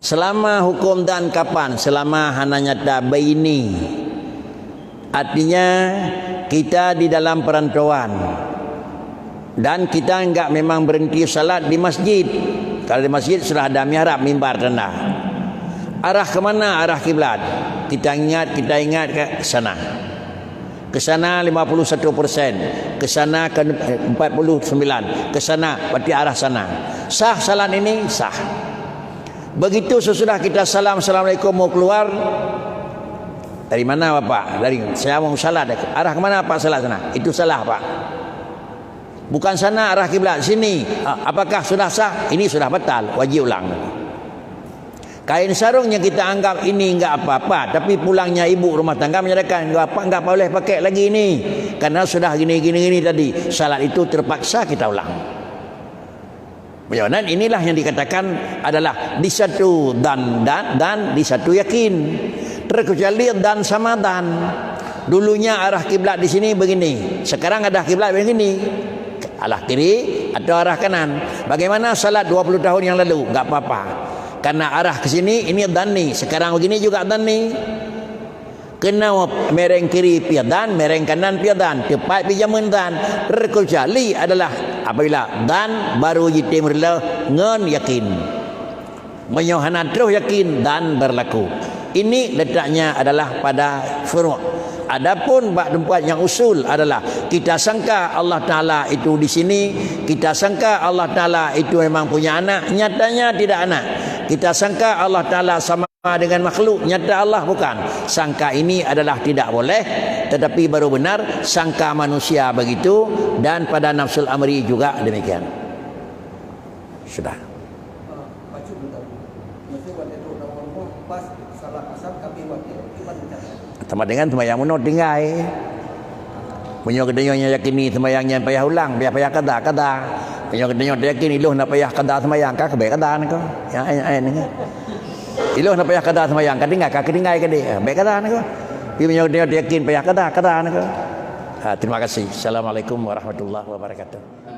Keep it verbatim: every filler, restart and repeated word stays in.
Selama hukum dzan kapan? Selama hana nyata baini. Artinya, kita di dalam perantauan. Dan kita enggak memang berhenti salat di masjid. Kalau di masjid sudah ada mihrab, mimbar, tanda. Arah ke mana arah kiblat? Kita ingat, kita ingat ke sana. Ke sana lima puluh satu persen, ke sana ke empat puluh sembilan, ke sana, berarti arah sana. Sah salat ini? Sah. Begitu sesudah kita salam, "Assalamualaikum," mau keluar, "Dari mana Bapak?" "Dari saya mau salat." "Arah ke mana Pak salat sana?" "Itu salah, Pak. Bukan sana arah kiblat, sini." "Ah, apakah sudah sah?" "Ini sudah batal, wajib ulang." Kain sarung yang kita anggap ini enggak apa-apa, tapi pulangnya ibu rumah tangga menyatakan, "Enggak apa, enggak boleh pakai lagi ini, karena sudah gini, gini, gini tadi." Salat itu terpaksa kita ulang. Meunyoe nan, inilah yang dikatakan adalah di satu dzan, dzan, dzan, di satu yakin. Terkecuali dzan sama dzan. Dulunya arah kiblat di sini begini, sekarang arah kiblat begini. Arah kiri atau arah kanan. Bagaimana salat dua puluh tahun yang lalu? Enggak apa-apa. Karena arah ke sini, ini dhanni. Sekarang begini juga dhanni. Keunoe mereng kiri pih dhan, mereng kanan pih dhan. Teupat pih jameun dhan. Terkecuali adalah apabila dhan baru jitem reuloh ngon yakin. Meunyoe hana troh yakin, dhan berlaku. Ini letaknya adalah pada furu'. Adapun bak tempat yang usul adalah kita sangka Allah Taala itu di sini, kita sangka Allah Taala itu memang punya anak, nyatanya tidak anak. Kita sangka Allah Taala sama dengan makhluk, nyata Allah bukan. Sangka ini adalah tidak boleh, tetapi baru benar sangka manusia begitu, dan pada nafsul amri juga demikian. Sudah. Bacut beutôi. Meusé watèe trok lam rumoh, pas salat asar, ka abéh watèe, kiban meucakap. Sama dengan sembahyang bunoe tinggai. Meunyoe geutanyoe nyang yakini sembahyang nyan payah ulang, payah, payah kada, kada. Meunyoe geutanyoe yakin ilôn na payah kada sembahyang, ka keubeh kada niko. Ya, ai, ai, niko. Ilôn na payah kada sembahyang, ka tinggai, ka tinggai keudeh. Beh kada niko. Tapi meunyoe geutanyoe yakin payah kada, kada niko. Ha, terima kasih. Assalamualaikum warahmatullahi wabarakatuh.